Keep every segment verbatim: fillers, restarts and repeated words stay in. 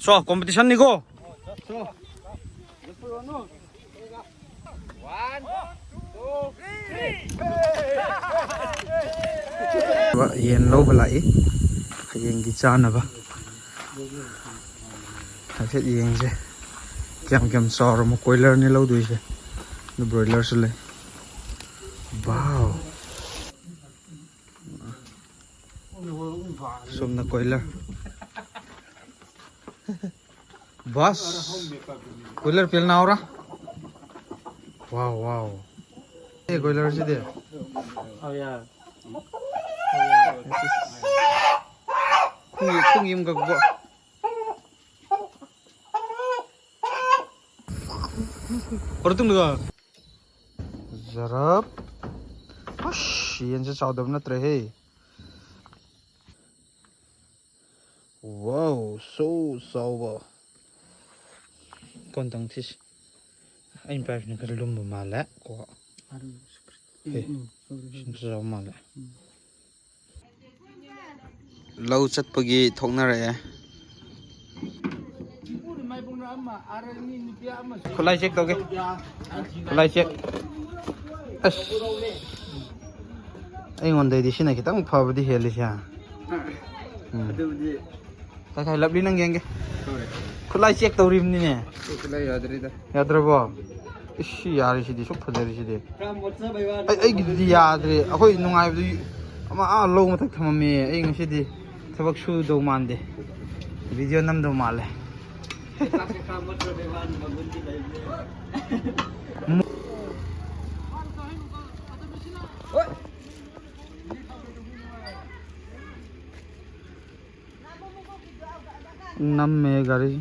So, competition ꯅꯤꯀꯣ꯫ ꯌꯦꯟ ꯂꯧꯕ ꯂꯥꯛꯏ ꯍꯌꯦꯡꯒꯤ ꯆꯥꯅꯕ꯫ ꯍꯥꯏꯐꯦꯠ ꯌꯦꯡꯁꯦ ꯀꯌꯥꯝ ꯀꯌꯥꯝ ꯆꯥꯎꯔꯃꯣ꯫ ꯀꯣꯏꯂꯔꯅꯤ ꯂꯧꯗꯣꯏꯁꯦ꯫ ꯑꯗꯨ ꯕ꯭ꯔꯣꯏꯂꯔꯁꯨ ꯂꯩ꯫ ꯕꯥꯎ꯫ ꯁꯣꯝꯅ ꯀꯣꯏꯂꯔ꯫ ꯕꯥꯁ꯫ ꯀꯣꯏꯂꯔ ꯄꯦꯜ ꯅꯥꯎꯔꯥ꯫ ꯋꯥꯎ, ꯋꯥꯎ꯫ ꯑꯦ, ꯀꯣꯏꯂꯔꯁꯤꯗꯤ꯫ ꯈꯣꯡꯒꯤ, ꯈꯣꯡꯒꯤ ꯑꯃꯈꯛ ꯕꯣ꯫ ꯄꯨꯔꯥ ꯇꯨꯡꯗ꯫ ꯖꯔꯞ꯫ ꯑꯁ, ꯌꯦꯟꯁꯦ ꯆꯥꯎꯗꯕ ꯅꯠꯇ꯭ꯔꯦꯍꯦ꯫ ꯋꯥꯎ, so ꯆꯥꯎꯕ꯫ ꯀꯣꯟ ꯇꯪ ꯁꯤꯁꯦ꯫ ꯑꯩꯅ ꯄꯥꯏꯕꯁꯤꯅ ꯈꯔ ꯂꯨꯝꯕ ꯃꯥꯜꯂꯦ ꯀꯣ꯫ ꯍꯦ, ꯁꯤꯅ ꯈꯔ ꯆꯥꯎꯕ ꯃꯥꯜꯂꯦ꯫ ꯂꯧ ꯆꯠꯄꯒꯤ ꯊꯣꯛꯅꯔꯛꯑꯦ꯫ ꯈꯨꯠꯂꯥꯏ ꯆꯦꯛ ꯇꯧꯒꯦ꯫ ꯈꯨꯠꯂꯥꯏ ꯆꯦꯛ꯫ ꯑꯁ꯫ ꯑꯩꯉꯣꯟꯗꯩꯗꯤ ꯁꯤꯅ ꯈꯤꯇꯪ ꯐꯕꯗꯤ ꯍꯦꯜꯂꯤꯁꯦ꯫ ꯎꯝ꯫ ꯑꯗꯨꯕꯨꯗꯤ꯫ ꯀꯥꯏ ꯀꯥꯏ ꯂꯞꯂꯤ ꯅꯪ ꯌꯦꯡꯒꯦ꯫ ꯈꯨꯠꯂꯥꯏ ꯆꯦꯛ ꯇꯧꯔꯤꯕꯅꯤꯅꯦ꯫ ꯑꯩ ꯈꯨꯠꯂꯥꯏ ꯌꯥꯗ꯭ꯔꯤꯗ꯫ ꯌꯥꯗ꯭ꯔꯕꯣ? ꯏꯁ, ꯁꯤ ꯌꯥꯔꯤꯁꯤꯗꯤ, ꯁꯨꯛ ꯐꯖꯔꯤꯁꯤꯗꯤ꯫ ꯑꯩ, ꯑꯩꯒꯤꯗꯨꯗꯤ ꯌꯥꯗ꯭ꯔꯦ꯫ ꯑꯩꯈꯣꯏ ꯅꯨꯡꯉꯥꯏꯕꯗꯨ ꯑꯃ ꯑꯥ ꯂꯧ ꯃꯊꯛ ꯊꯝꯃꯝꯃꯦ꯫ ꯑꯩ ꯉꯁꯤꯗꯤ ꯊꯕꯛ ꯁꯨꯗꯧ ꯃꯥꯟꯗꯦ꯫ ꯚꯤꯗꯤꯑꯣ ꯅꯝꯗꯧ ꯃꯥꯜꯂꯦ꯫ ꯅꯝꯃꯦ ꯒꯥꯔꯤ꯫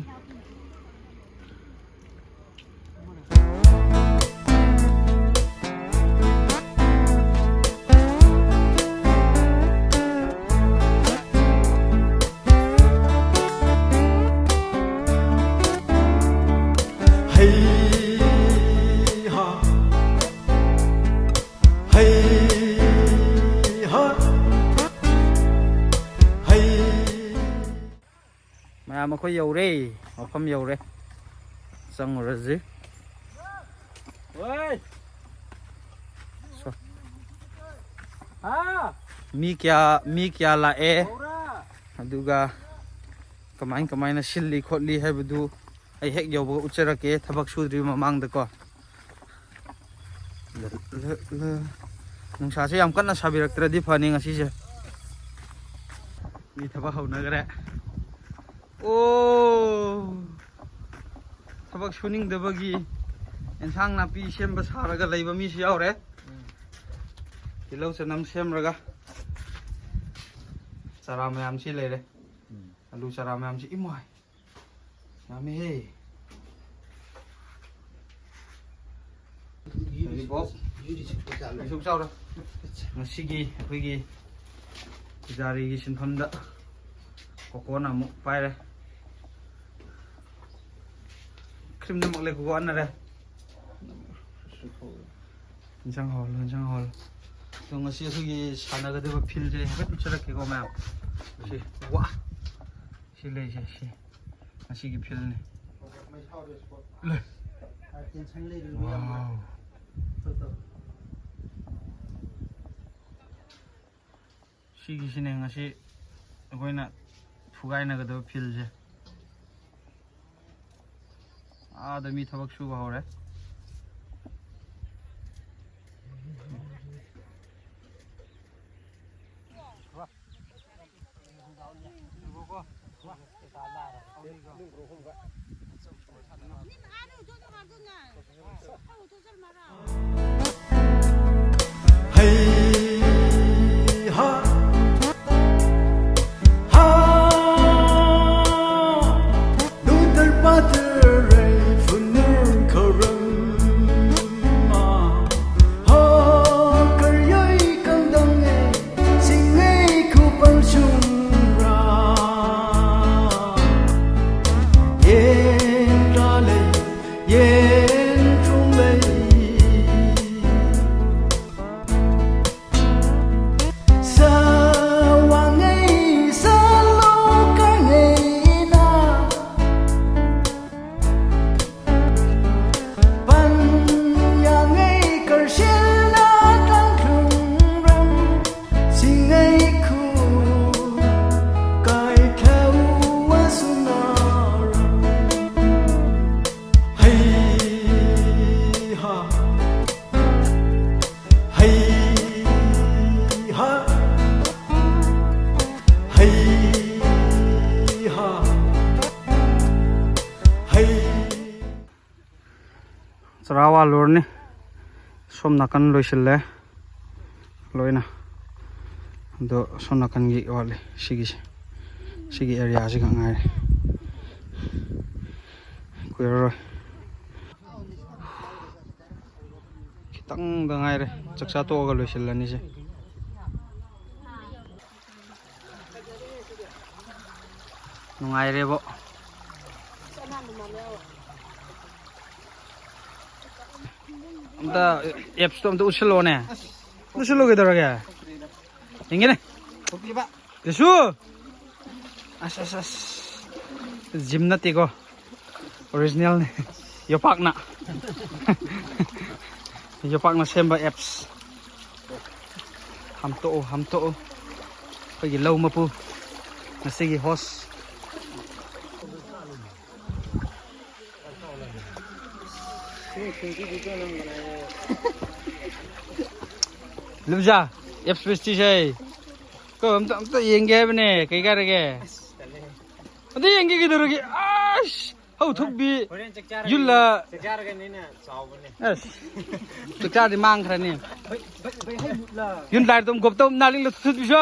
ꯍꯩ ꯍꯥ꯫ ꯍꯩ ꯍꯥ꯫ ꯍꯩ꯫ ꯃꯈꯣꯏ ꯌꯧꯔꯦ, ꯃꯐꯝ ꯌꯧꯔꯦ, ꯆꯪꯉꯨꯔꯁꯤ꯫ ꯃꯤ ꯀꯌꯥ ꯃꯤ ꯀꯌꯥ ꯂꯥꯛꯑꯦ, ꯑꯗꯨꯒ ꯀꯃꯥꯏ ꯀꯃꯥꯏꯅ ꯁꯤꯜꯂꯤ ꯈꯣꯠꯂꯤ ꯍꯥꯏꯕꯗꯨ ꯑꯩ ꯍꯦꯛ ꯌꯧꯕꯒ ꯎꯠꯆꯔꯛꯀꯦ, ꯊꯕꯛ ꯁꯨꯗ꯭ꯔꯤꯕ ꯃꯃꯥꯡꯗꯀꯣ꯫ ꯅꯨꯡꯁꯥꯁꯦ ꯌꯥꯝ ꯀꯟꯅ ꯁꯥꯕꯤꯔꯛꯇ꯭ꯔꯗꯤ ꯐꯅꯤ ꯉꯁꯤꯁꯦ꯫ ꯃꯤ ꯊꯕꯛ ꯍꯧꯅꯈ꯭ꯔꯦ꯫ ꯑꯣ, ꯊꯕꯛ ꯁꯨꯅꯤꯡꯗꯕꯒꯤ ꯑꯦꯟꯁꯥꯡ ꯅꯥꯄꯤ ꯁꯦꯝꯕ ꯁꯥꯔꯒ ꯂꯩꯕ ꯃꯤꯁꯨ ꯌꯥꯎꯔꯦ꯫ ꯇꯤꯜꯍꯧ ꯆꯅꯝ ꯁꯦꯝꯔꯒ ꯆꯔꯥ ꯃꯌꯥꯝꯁꯤ ꯂꯩꯔꯦ꯫ ꯑꯂꯨ ꯆꯔꯥ ꯃꯌꯥꯝꯁꯤ ꯏꯃꯥꯏ! ꯌꯥꯝꯃꯤꯍꯦ꯫ ꯑꯗꯨꯗꯤ ꯕꯣꯛ, ꯌꯨꯗꯤ ꯁꯨꯛ ꯆꯥꯔꯣꯏ꯫ ꯁꯨꯛ ꯆꯥꯔꯣꯏ꯫ ꯉꯁꯤꯒꯤ ꯑꯩꯈꯣꯏꯒꯤ ꯄꯨꯖꯥꯔꯤꯒꯤ ꯁꯤꯟꯐꯝꯗ ꯀꯣꯀꯣꯅ ꯑꯃꯨꯛ ꯄꯥꯏꯔꯦ꯫ ꯈ꯭ꯔꯤꯝ ꯅꯝꯃꯛꯂꯦ, ꯀꯣꯀꯣ ꯑꯟꯅꯔꯦ꯫ ꯏꯟꯁꯥꯡ ꯍꯥꯎꯍꯜꯂꯣ, ꯏꯟꯁꯥꯡ ꯍꯥꯎꯍꯜꯂꯣ꯫ ꯑꯗꯣ ꯉꯁꯤ ꯑꯩꯈꯣꯏꯒꯤ ꯁꯥꯟꯅꯒꯗꯕ ꯐꯤꯜꯁꯦ ꯍꯥꯏꯐꯦꯠ ꯎꯠꯆꯔꯛꯀꯦꯀꯣ ꯃꯌꯥꯝ꯫ ꯁꯤ, ꯋꯥ! ꯁꯤ ꯂꯩꯁꯦ, ꯁꯤ ꯉꯁꯤꯒꯤ ꯐꯤꯜꯅꯤ꯫ ꯂꯩ꯫ ꯇꯦꯟꯁꯟ ꯂꯩꯔꯤꯕ ꯌꯥꯝꯅ꯫ ꯋꯥꯎ꯫ ꯇꯧ, ꯇꯧ꯫ ꯁꯤꯒꯤꯁꯤꯅꯦ ꯉꯁꯤ ꯑꯩꯈꯣꯏꯅ ꯊꯨꯒꯥꯏꯅꯒꯗꯕ ꯐꯤꯜꯁꯦ꯫ ꯑꯥꯗ ꯃꯤ ꯊꯕꯛ ꯁꯨꯕ ꯍꯧꯔꯦ꯫ ꯍꯩ ꯍꯥ, ꯍꯥ, ꯂꯨꯇꯔ ꯄꯥꯇꯔ ꯔꯩ ꯐꯨꯅꯨꯔ ꯈꯧꯔꯝ ꯃꯥ, ꯍꯣ ꯀꯔꯌꯩ ꯀꯪꯗꯪꯉꯦ ꯁꯤꯡꯉꯩ ꯈꯨꯄꯪ ꯁꯨꯝꯔꯥ꯫ ꯌꯦꯟ ꯔꯥ ꯂꯩ, ꯌꯦꯟ ꯊꯣꯡ ꯂꯩ, ꯔꯥ ꯋꯥꯜꯂꯨꯔꯅꯤ꯫ ꯁꯣꯝ ꯅꯥꯀꯟ ꯂꯣꯏꯁꯤꯜꯂꯦ ꯂꯣꯏꯅ꯫ ꯑꯗꯣ ꯁꯣꯝ ꯅꯥꯀꯟꯒꯤ ꯋꯥꯠꯂꯤ꯫ ꯁꯤꯒꯤꯁꯦ, ꯁꯤꯒꯤ ꯑꯦꯔꯤꯌꯥꯁꯤ ꯈꯛ ꯉꯥꯏꯔꯦ꯫ ꯀꯨꯏꯔꯔꯣꯏ꯫ ꯈꯤꯇꯪꯗ ꯉꯥꯏꯔꯦ꯫ ꯆꯥꯛꯆꯥ ꯇꯣꯛꯑꯒ ꯂꯣꯏꯁꯤꯜꯂꯅꯤꯁꯦ꯫ ꯅꯨꯡꯉꯥꯏꯔꯦꯕꯣ꯫ ꯑꯝꯇ ꯑꯦꯞꯁꯇꯣ ꯑꯝꯇ ꯎꯠꯁꯤꯜꯂꯛꯑꯣꯅꯦ꯫ ꯎꯠꯁꯤꯜꯂꯣ ꯀꯩꯗꯧꯔꯒꯦ? ꯌꯦꯡꯒꯦꯅꯦ꯫ ꯌꯦꯁꯨ! ꯑꯁ, ꯑꯁ, ꯑꯁ꯫ ꯖꯤꯝ ꯅꯠꯇꯦꯀꯣ꯫ ꯑꯣꯔꯤꯖꯤꯅꯦꯜꯅꯤ꯫ ꯌꯣꯄꯥꯛꯅ꯫ ꯌꯣꯄꯥꯛꯅ ꯁꯦꯝꯕ ꯑꯦꯞꯁ꯫ ꯍꯥꯝꯇꯣꯛꯎ, ꯍꯥꯝꯇꯣꯛꯎ꯫ ꯑꯩꯈꯣꯏꯒꯤ ꯂꯧ ꯃꯄꯨ꯫ ꯉꯁꯤꯒꯤ ꯍꯣꯁ꯫ ꯂꯨꯞꯖꯥ, ꯑꯦꯞꯁ ꯐꯦꯁꯇꯤꯁꯦ꯫ ꯀꯣ, ꯑꯝꯇ, ꯑꯝꯇ ꯌꯦꯡꯒꯦ ꯍꯥꯏꯕꯅꯦ, ꯀꯩ ꯀꯥꯏꯔꯒꯦ? ꯑꯝꯇ ꯌꯦꯡꯒꯦ ꯀꯩꯗꯧꯔꯒꯦ? ꯑꯁ! ꯍꯧ ꯊꯨꯞꯄꯤ꯫ ꯍꯣꯔꯦꯟ ꯆꯥꯛ ꯆꯥꯔꯒ ꯌꯨꯜꯂ꯫ ꯆꯥꯛ ꯆꯥꯔꯒꯅ ꯍꯦꯟꯅ ꯆꯥꯎꯕꯅꯦ꯫ ꯑꯁ! ꯆꯥꯛ ꯆꯥꯔꯗꯤ ꯃꯥꯡꯈ꯭ꯔꯅꯤ꯫ ꯕꯩ-, ꯕꯩ-, ꯕꯩ ꯍꯩ ꯃꯨꯠꯂ꯫ ꯌꯨꯝ ꯂꯥꯏꯔꯗꯨꯝ ꯒꯣꯞꯇꯧ ꯅꯥꯂꯤꯡꯗ ꯊꯨꯠꯄꯤꯁꯨ꯫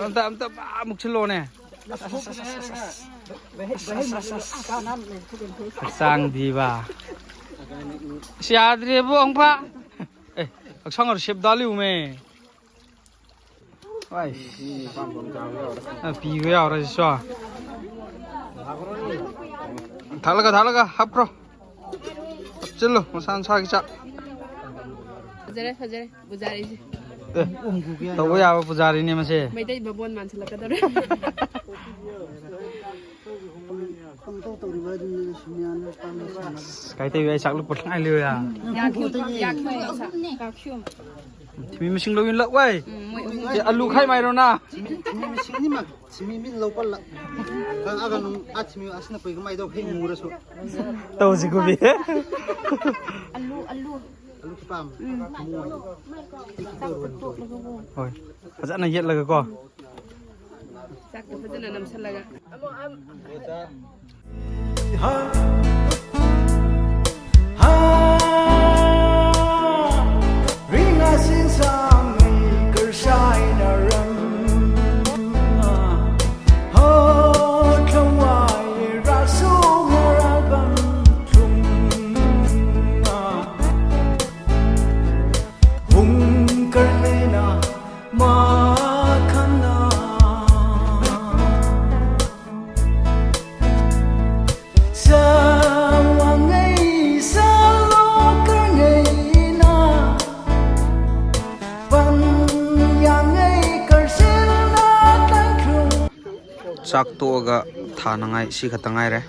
ꯑꯝꯇ, ꯑꯝꯇ ꯃꯨꯛꯁꯤꯜꯂꯣꯅꯦ꯫ ꯍꯛꯆꯥꯡꯗꯤꯕ꯫ ꯑꯁ, ꯌꯥꯗ꯭ꯔꯦꯕꯣ, ꯑꯃꯨꯛꯐꯥ꯫ ꯑꯦ, ꯍꯛꯆꯥꯡ ꯁꯦꯞ ꯗꯥꯂꯤꯎꯃꯦ꯫ ꯋꯥꯏ꯫ ꯑ, ꯄꯤꯕ ꯌꯥꯎꯔꯁꯤꯁꯨ꯫ ꯊꯥꯛꯂꯒ, ꯊꯥꯛꯂꯒ ꯍꯥꯞꯈ꯭ꯔꯣ꯫ ꯍꯥꯞꯆꯤꯜꯂꯣ, ꯃꯁꯥ ꯃꯁꯥꯒꯤ ꯆꯥꯛ꯫ ꯐꯖꯔꯦ, ꯐꯖꯔꯦ꯫ ꯄꯨꯖꯥꯔꯤꯁꯦ꯫ ꯑꯦ, ꯇꯧꯕ ꯌꯥꯕ ꯄꯨꯖꯥꯔꯤꯅꯦ ꯃꯁꯦ꯫ ꯃꯩꯇꯩ ꯕꯥꯃꯣꯟ ꯃꯥꯟꯁꯤꯜꯂꯛꯀꯗꯧꯔꯦ꯫ ꯑꯁ, ꯀꯥꯏꯇꯩꯕꯤ ꯑꯩ ꯆꯥꯛ ꯂꯨꯞꯄ ꯂꯉꯥꯏ ꯂꯩꯌꯣ ꯌꯥ꯫ ꯌꯥꯛꯈꯤꯕ, ꯌꯥꯛꯈꯤꯕ ꯃꯁꯛ꯫ ꯊꯤꯃꯤ ꯃꯁꯤꯡ ꯂꯧꯏꯟ ꯂꯛ ꯋꯥꯏ꯫ ꯎꯝ, ꯃꯣꯏ ꯑꯍꯨꯝ꯫ ꯑꯦ, ꯑꯂꯨ ꯈꯥꯏ ꯃꯥꯏꯔꯣꯅ꯫ ꯊꯤꯃꯤ, ꯊꯤꯃꯤ ꯃꯁꯤꯡ ꯑꯅꯤꯃꯛ, ꯊꯤꯃꯤ ꯃꯤꯠ ꯂꯧ ꯄꯜꯂꯛ꯫ ꯀꯛꯑꯒ ꯅꯨꯡ-, ꯑꯥ, ꯊꯤꯃꯤ ꯑꯁꯤꯅ ꯀꯨꯏ ꯀꯃꯥꯏ ꯇꯧ? ꯍꯦꯛ ꯃꯨꯔꯁꯨ꯫ ꯇꯧꯁꯤ ꯀꯨꯕꯤ꯫ ꯑꯂꯨ, ꯑꯂꯨ꯫ ꯑꯂꯨ ꯈꯨꯄꯥꯝ꯫ ꯎꯝ꯫ ꯃꯨ꯫ ꯆꯥꯛꯇ ꯇꯣꯠꯂꯒꯀꯣ꯫ ꯍꯣꯏ꯫ ꯐꯖꯅ ꯌꯦꯠꯂꯒꯀꯣ꯫ ꯆꯥꯛꯇ ꯐꯖꯅ ꯅꯝꯁꯜꯂꯒ꯫ ꯍꯥ? ꯆꯥꯛ ꯇꯣꯛꯑꯒ ꯊꯥꯅꯉꯥꯏ ꯁꯤ ꯈꯛꯇ ꯉꯥꯏꯔꯦ꯫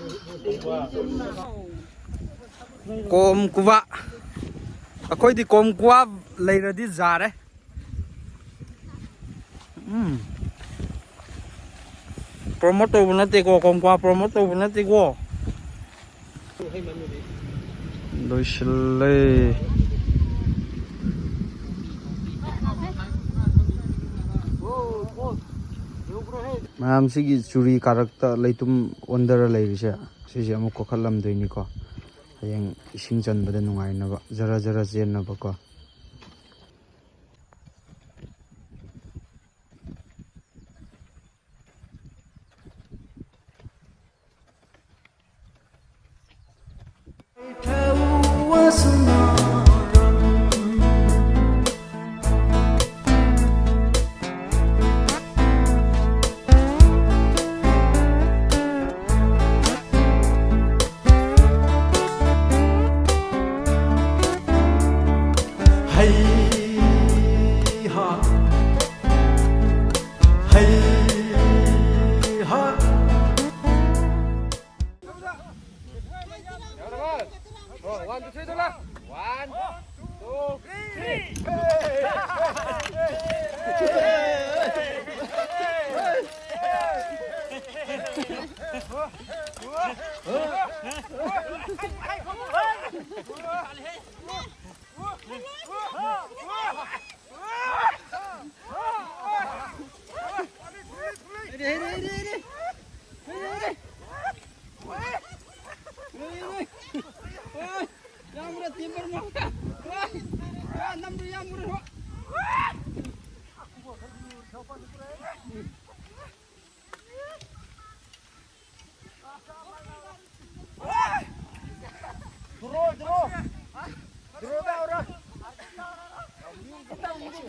ꯀꯣꯝ ꯀꯨꯕꯥ꯫ ꯑꯩꯈꯣꯏꯗꯤ ꯀꯣꯝ ꯀꯨꯕꯥ ꯂꯩꯔꯗꯤ ꯌꯥꯔꯦ꯫ ꯎꯝ꯫ ꯄ꯭ꯔꯣꯃꯣꯠ ꯇꯧꯕ ꯅꯠꯇꯦꯀꯣ, ꯀꯣꯝ ꯀꯨꯕꯥ ꯄ꯭ꯔꯣꯃꯣꯠ ꯇꯧꯕ ꯅꯠꯇꯦꯀꯣ꯫ ꯂꯣꯏꯁꯤꯜꯂꯦ꯫ ꯃꯌꯥꯝꯁꯤꯒꯤ ꯆꯨꯔꯤ ꯀꯥꯔꯛꯇ ꯂꯩꯇꯨꯝ ꯑꯣꯟꯗꯔ ꯂꯩꯔꯤꯁꯦ, ꯁꯤꯁꯦ ꯑꯃꯨꯛ ꯀꯣꯛꯈꯠꯂꯝꯗꯣꯏꯅꯤꯀꯣ꯫ ꯍꯌꯦꯡ ꯏꯁꯤꯡ ꯆꯟꯕꯗ ꯅꯨꯡꯉꯥꯏꯅꯕ, ꯖꯔ ꯖꯔ ꯆꯦꯟꯅꯕꯀꯣ꯫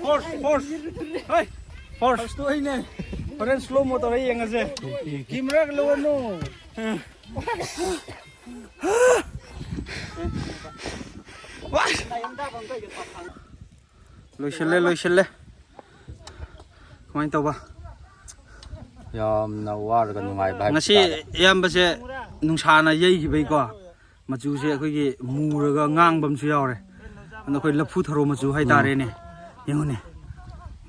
Force, force. Hey, force. First ꯇꯣ ꯑꯩꯅꯦ꯫ ꯍꯣꯔꯦꯟ slow mo ꯇꯧꯔ ꯌꯦꯡꯉꯁꯦ꯫ Camera ꯂꯧꯔꯅꯨ꯫ ꯂꯣꯏꯁꯤꯜꯂꯦ, ꯂꯣꯏꯁꯤꯜꯂꯦ꯫ ꯀꯃꯥꯏꯅ ꯇꯧꯕ? ꯌꯥꯝꯅ ꯋꯥꯔꯒ ꯅꯨꯡꯉꯥꯏꯕ ꯍꯥꯏꯕ ꯉꯁꯤ ꯇꯥꯔꯦ꯫ ꯏꯌꯥꯝꯕꯁꯦ ꯅꯨꯡꯁꯥꯅ ꯌꯩꯈꯤꯕꯩꯀꯣ, ꯃꯆꯨꯁꯦ ꯑꯩꯈꯣꯏꯒꯤ ꯃꯨꯔꯒ ꯉꯥꯡꯕ ꯑꯃꯁꯨ ꯌꯥꯎꯔꯦ꯫ ꯑꯗꯣ ꯑꯩꯈꯣꯏ ꯂꯐꯨ ꯊꯔꯣ ꯃꯆꯨ ꯍꯥꯏꯇꯥꯔꯦꯅꯦ꯫ ꯌꯦꯡꯉꯨꯅꯦ,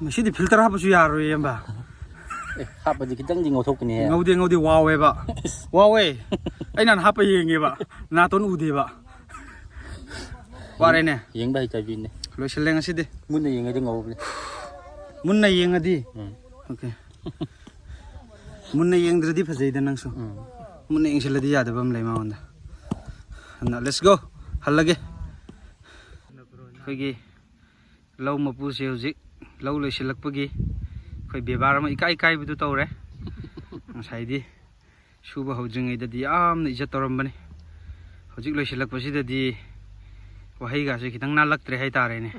ꯃꯁꯤꯗꯤ ꯐꯤꯜꯇꯔ ꯍꯥꯞꯄꯁꯨ ꯌꯥꯔꯣꯏ, ꯏꯌꯥꯝꯕ꯫ ꯑꯦ, ꯍꯥꯞꯄꯗꯤ ꯈꯤꯇꯪꯗꯤ ꯉꯧꯊꯣꯛꯄꯅꯦꯍꯦ꯫ ꯉꯧꯗꯦ, ꯉꯧꯗꯦ, ꯋꯥꯎꯋꯦꯕ꯫ ꯋꯥꯎꯋꯦ꯫ ꯑꯩ ꯅꯍꯥꯟ ꯍꯥꯞꯄ ꯌꯦꯡꯉꯦꯕ, ꯅꯥꯇꯣꯟ ꯎꯗꯦꯕ꯫ ꯋꯥꯔꯦꯅꯦ꯫ ꯌꯦꯡꯕ ꯍꯩꯇꯕꯤꯅꯦ꯫ ꯂꯣꯏꯁꯤꯜꯂꯦ ꯉꯁꯤꯗꯤ꯫ ꯃꯨꯟꯅ ꯌꯦꯡꯉꯗꯤ ꯉꯧꯕꯅꯦ꯫ ꯃꯨꯟꯅ ꯌꯦꯡꯉꯗꯤ? ꯎꯝ꯫ ꯑꯣꯀꯦ꯫ ꯃꯨꯟꯅ ꯌꯦꯡꯗ꯭ꯔꯗꯤ ꯐꯖꯩꯗ ꯅꯪꯁꯨ꯫ ꯎꯝ꯫ ꯃꯨꯟꯅ ꯌꯦꯡꯁꯤꯜꯂꯗꯤ ꯌꯥꯗꯕ ꯑꯃ ꯂꯩ ꯃꯉꯣꯟꯗ꯫ ꯑꯗꯨꯅ let's go, ꯍꯜꯂꯒꯦ꯫ ꯑꯩꯈꯣꯏꯒꯤ ꯂꯧ ꯃꯄꯨꯁꯦ ꯍꯧꯖꯤꯛ ꯂꯧ ꯂꯣꯏꯁꯤꯜꯂꯛꯄꯒꯤ ꯑꯩꯈꯣꯏ ꯕꯦꯕꯥꯔ ꯑꯃ ꯏꯀꯥꯏ ꯀꯥꯏꯕꯗꯨ ꯇꯧꯔꯦ꯫ ꯉꯁꯥꯏꯗꯤ ꯁꯨꯕ ꯍꯧꯗ꯭ꯔꯤꯉꯩꯗꯗꯤ ꯌꯥꯝꯅ ꯏꯖꯠ ꯇꯧꯔꯝꯕꯅꯤ꯫ ꯍꯧꯖꯤꯛ ꯂꯣꯏꯁꯤꯜꯂꯛꯄꯁꯤꯗꯗꯤ ꯋꯥꯍꯩꯒꯥꯁꯦ ꯈꯤꯇꯪ ꯅꯥꯜꯂꯛꯇ꯭ꯔꯦ ꯍꯥꯏꯇꯥꯔꯦꯅꯦ꯫